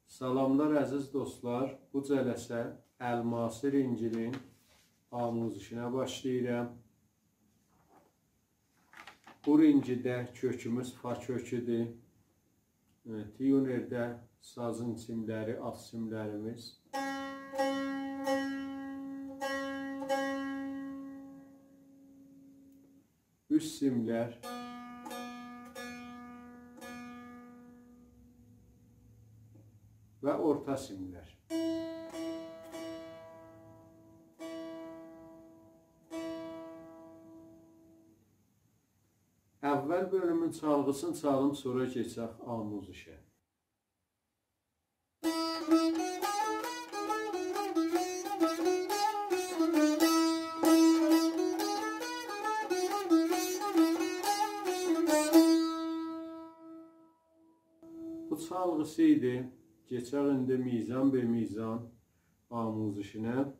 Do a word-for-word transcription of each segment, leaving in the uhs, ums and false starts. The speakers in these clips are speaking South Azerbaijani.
سلاملار عزیز دوستلار. بو جلسه الماسی رینگینین آموزشینه باشلاییرام. بو رینگیده کؤکوموز فا کؤکودور. ائ، تیونرده سازین سیملری، آلت سیملریمیز. اوست سیملر و اورتا سیملر. اول بؤلومون چالغیسینی چالیم، سونرا کئچک آموزشه. بو چالغیسی ایدی. کئچک ایندی میزان به میزان آموزشینه.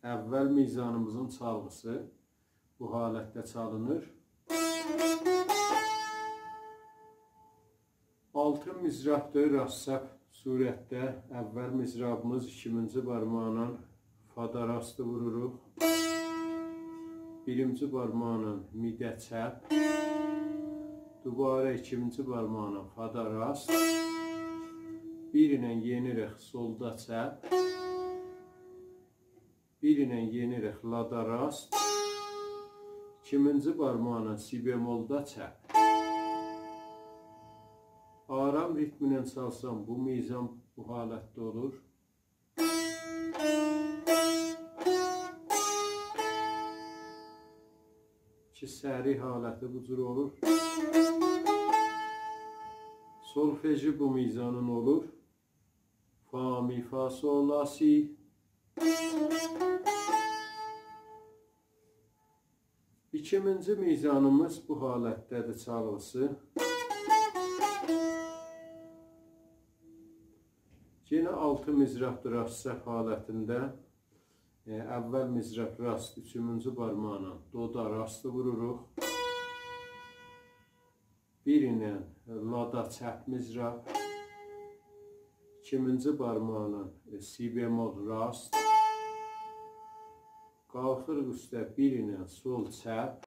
اول میزانیمیزین چالغیسی بو حالتده چالینیر. آلتی مضرابدیر، راست چپ صورتده. اول مضرابیمیز ایکیمینجی بارماغینان فادا راستی ووروروق. بیرینجی بارماغینان می‌ده چپ. دوباره ایکینجی بارماغینان فادا راست. بیر ایله یئنیریک سولدا چپ. بیر ایله یئنیریک لادا راست. ایکینجی بارماغینان سی بمولدا چپ. آرام ریتمینن چالسام، بو میزان بو حالتده اولور. کی، سریع حالتی بو جور اولور. سولفژی بو میزانین اولور. فا، می، فا، سول، لا، سی. ایکیمینجی میزانیمیز بو حالتده‌دیر، چالغیسی. یئنه آلتی مضرابدیر راست چپ حالتینده. ائ، اول مضراب راست، اوچونجو بارماغینان دودا راستی ووروروق. بیر ایله لادا چپ مضراب. ایکینجی بارماغینان، ائ، سی بمول راست. قالخیریق اوسته، بیر ایله سول چپ.